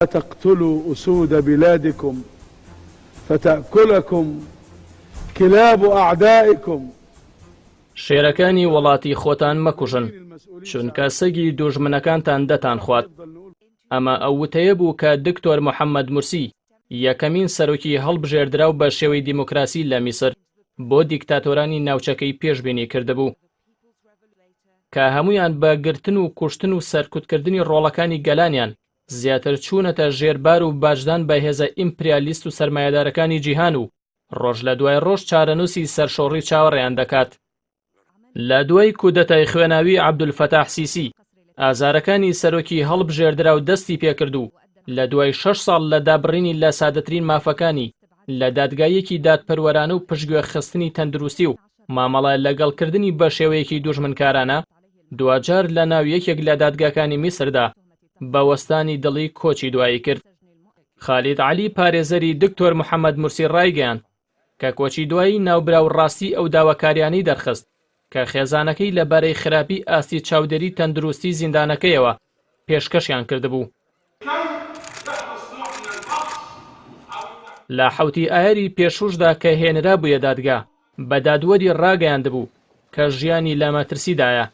تقتلوا أسود بلادكم فتأكلكم كلاب أعدائكم. شێرەکانی وڵاتی خۆتان مەکوژن، چونکە سەگی دوژمنەکانتان دەتانخوات. ئەمە ئەو وتەیە بوو کە دکتۆر محەمەد مورسی، یەکەمین سەرۆکی هەڵبژێردراو بە شێوەی دیموکراسی لە میسر، بۆ دیکتاتۆرانی ناوچەکەی پێشبینی کردبوو. کە هەموویان بە گرتن و کوشتن و سەرکوتکردنی ڕۆڵەکانی گەلانیان زیاتر چوونەتە ژێر بار و باجدان بە هێزە ئیمپریالیست و سەرمایەدارەکانی جیهان و ڕۆژ لە دوای ڕۆژ چارەنووسی سەرشۆڕی چاوەڕێیان دەکات. لە دوای کودەتای خوێناوی عەبدولفەتاح سیسی، ئازارەکانی سەرۆکی هەڵبژێردراو دەستی پێکرد و لە دوای شەش ساڵ لە دابڕینی لە سادەترین مافەکانی لە دادگاییەکی دادپەروەرانە و پشتگوێ خستنی تەندروستی و مامەڵە لەگەڵ کردنی بە شێوەیەکی دوژمنکارانە، دواجار لە ناو یەکێک لە دادگاکانی میسردا بە وەستانی دڵی کۆچی دوایی کرد. خالید عەلی پارێزەری دکتۆر محەمەد مورسی ڕایگەیاند کە کۆچی دوایی ناوبراو ڕاستی ئەو داواکاریانەی دەرخست کە خێزانەکەی لەبارەی خراپی ئاستی چاودێری تەندروستی زیندانەکەیەوە پێشکەشیان کردبوو. لە حەوتی ئایاری پێشووشدا کە هێنرابوویە دادگا، بە دادوەری ڕاگەیاندبوو کە ژیانی لە مەترسیدایە.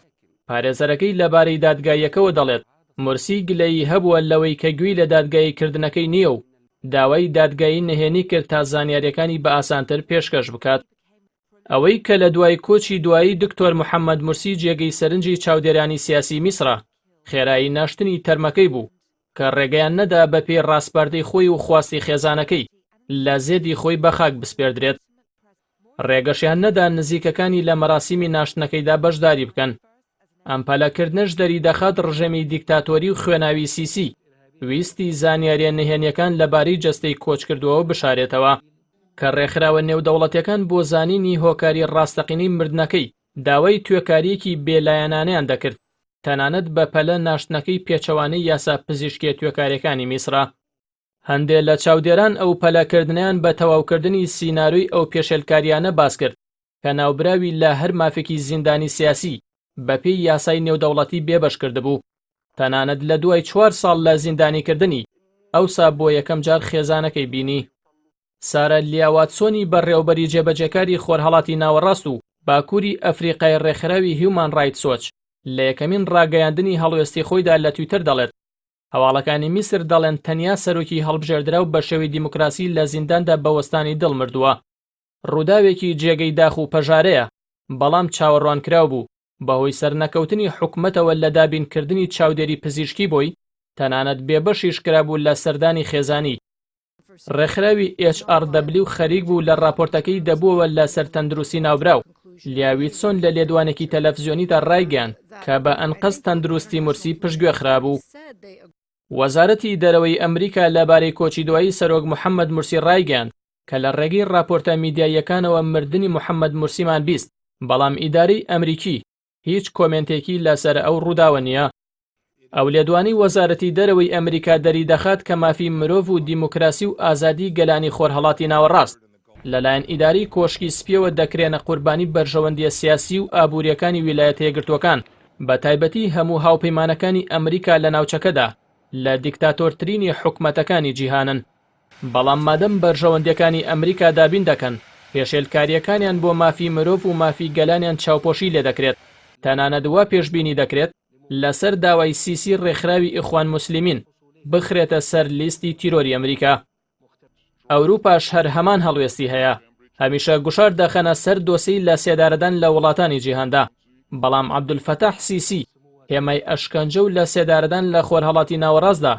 پارێزەرەکەی لەبارەی دادگاییەکەوە دەڵێت، مورسی گلەیی هەبووە لەوەی کە گوێی لە دادگاییکردنەکەی نییە و داوای دادگایی نهێنی کرد تا زانیارییەکانی بە ئاسانتر پێشکەش بکات. ئەوەی کە لە دوای کۆچی دوایی دکتۆر محەمەد مورسی جێگەی سەرنجی چاودێرانی سیاسی میسرە، خێرایی ناشتنی تەرمەکەی بوو، کە ڕێگەیان نەدا بە پێی ڕاسپاردەی خۆی و خواستی خێزانەکەی لە زێدی خۆی بە خاک بسپێردرێت. ڕێگەشیان نەدا نزیکەکانی لە مەراسیمی ناشتنەکەیدا بەشداری بکەن. ئەم پەلەکردنەش دەریدەخات ڕژێمی دیکتاتۆری و خوێناوی سیسی ویستی زانیاریە نهێنیەکان لەبارەی جەستەی کۆچکردووەوە بشارێتەوە، کە ڕێکخراوە نێودەوڵەتیەکان بۆ زانینی هۆکاری ڕاستەقینەی مردنەکەی داوای توێکاریەکی بێلایەنانەیان دەکرد، تەنانەت بە پەلە ناشتنەکەی پێچەوانەی یاسا پزیشکیە توێکاریەکانی میسرە. هەندێ لە چاودێران ئەو پەلەکردنەیان بە تەواوکردنی سینارۆی ئەو پێشێلکاریانە باسکرد کە ناوبراوی لە هەر مافێکی زیندانی سیاسی بەپێی یاسای نێودەوڵەتی بێبەش کردبوو، تەنانەت لە دوای چوار ساڵ لە زیندانیکردنی، ئەوسا بۆ یەکەم جار خێزانەکەی بینی. سارا لیا واتسۆنی بەڕێوەبەری جێبەجێکاری خۆرهەڵاتی ناوەڕاست و باکووری ئەفریقای ڕێکخراوی هیومان ڕایتس وۆچ لە یەکەمین ڕاگەیاندنی هەڵوێستی خۆیدا لە تویتەر دەڵێت، هەواڵەکانی میسر دەڵێن تەنیا سەرۆکی هەڵبژێردراو بە شێوەی دیموکراسی لە زینداندا بە وەستانی دڵ مردووە. ڕووداوێکی جێگەی داخ و پەژارەیە، بەڵام چاوەڕوانکراو بوو، بەهۆی سەرنەکەوتنی حکومەتەوە لە دابینکردنی چاودێری پزیشکی بۆی، تەنانەت بێبەشیش کرابوو لە سەردانی خێزانی. ڕێکخراوی HRW خەریک بوو لە ڕاپۆرتەکەی دەبووەوە لەسەر تەندروستی ناوبراو. لیا ویتسۆن لە لێدوانێکی تەلەفزیۆنیدا ڕایگەیاند کە بە ئەنقەست تەندروستی مورسی پشتگوێ خرابوو. وەزارەتی دەرەوەی ئەمریکا لەبارەی کۆچی دوایی سەرۆک محەمەد مورسی ڕایگەیاند کە لە ڕێگەی ڕاپۆرتە میدیاییەکانەوە مردنی محەمەد مورسیمان 20، بەڵام ئیدارەی ئەمریکی هیچ کۆمێنتێکی لەسەر ئەو ڕووداوە نییە. ئەو لێدوانەی وەزارەتی دەرەوەی ئەمریکا دەریدەخات کە مافی مرۆڤ و دیموکراسی و ئازادی گەلانی خۆرهەڵاتی ناوەڕاست لەلایەن ئیدارەی کۆشکی سپیەوە دەکرێنە قوربانی بەرژەوەندییە سیاسی و ئابوورییەکانی ویلایەتە یەکگرتووەکان، بەتایبەتی هەموو هاوپەیمانەکانی ئەمریکا لە ناوچەکەدا لە دیکتاتۆرترینی حکومەتەکانی جیهانن. بەڵام مادەم بەرژەوەندیەکانی ئەمریکا دابین دەکەن، پێشێلکاریەکانیان بۆ مافی مرۆڤ و مافی گەلانیان چاوپۆشی لێدەکرێت، تەنانەت وا پێشبینی دەکرێت لەسەر داوای سیسی ڕێکخراوی ئیخوان موسلیمین بخرێتە سەر لیستی تیرۆری ئەمریکا. ئەوروپاش هەر هەمان هەڵوێستی هەیە، هەمیشە گوشار دەخەنە سەر دۆسێی لە سێدارەدان لە وڵاتانی جیهاندا، بەڵام عەبدولفەتاح سیسی هێمای ئەشکەنجە و لە سێدارەدان لە خۆرهەڵاتی ناوەڕاستدا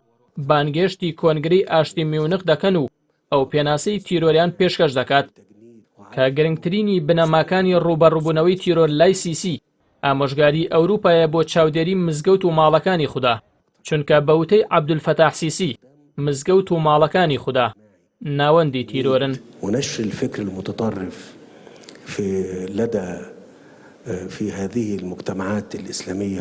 بانگهێشتی کۆنگرەی ئاشتی میونخ دەکەن و ئەو پێناسەی تیرۆریان پێشکەش دەکات کە گرنگترینی بنەماکانی ڕووبەڕووبوونەوەی تیرۆر لای سیسی ئامۆژگاری ئەوروپایە بۆ چاودێری مزگەوت و ماڵەکانی خودا چونکە بە وتەی عەبدولفەتاح سیسی مزگەوت و ماڵەکانی خودا ناوەندی تیرۆرن. ونشر الفکر المتطرف في لدى في هذه المجتمعات الإسلامية.